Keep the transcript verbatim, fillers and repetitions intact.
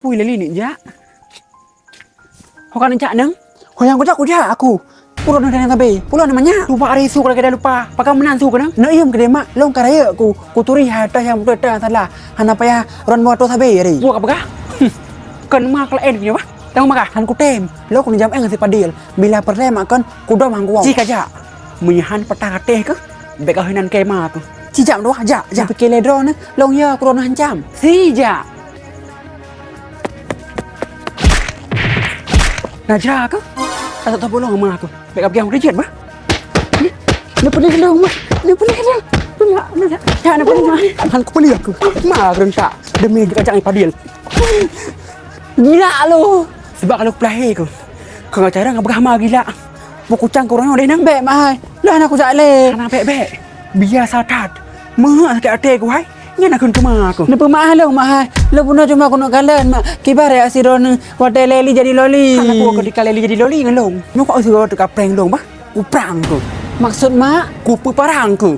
Pui lali ni jak. Ho ka neujak nang? Ho nyang kujak, kujak aku. Pura nang dan sabe. Pula nama nyak? Tuba hari su kalau kada lupa. Pakai menantu kena. Nak iem kedai mak, long karaya aku. Kuturi harta yang betul salah. Hana payah ron buat tu sabe hari. Buat apa kah? Hmm. Kan mak kalau end punya bah. Tengok maka han kutem. Lo ku jam eng si Padil. Bila perleh makan kudom hang guang. Cik aja. Menyahan patah kateh ke? Bek kau hinan kema ke? Cijak doh, jak, jak. Pikir le drone, long ya kurang hancam. Si jak. Najra ke? Tak tahu bolong sama aku. Bek kau pergi sama Bridget bah. Ni, ni pelik lu, mah. Ni pelik lu. Pelik, pelik. Ya, ni pelik, mah. Han ku pelik aku. Ma gerentak. Demi kajak ni Padil. Gila lu. Sebab kalau pelahé ku. Kau cara ngabah ma gila. Buku cang kurang deh nang bek mahai. Lah nak kujak le. Hana bek-bek. Biasa that. Meuheuek sakét até ku hai. Nyan akeun teuma aku. Neupeumaah lôn, Mak hai. Lôn bunoe cuma keuneuk kalon, Mak. Kiban raya sidroe watèe leli jadi loli. Hana ku keudika leli jadi loli ngon lôn. Nyoe kok sidroe teuka prank lôn bah. Ku prank ku. Maksud, Mak? Ku peuparang ku.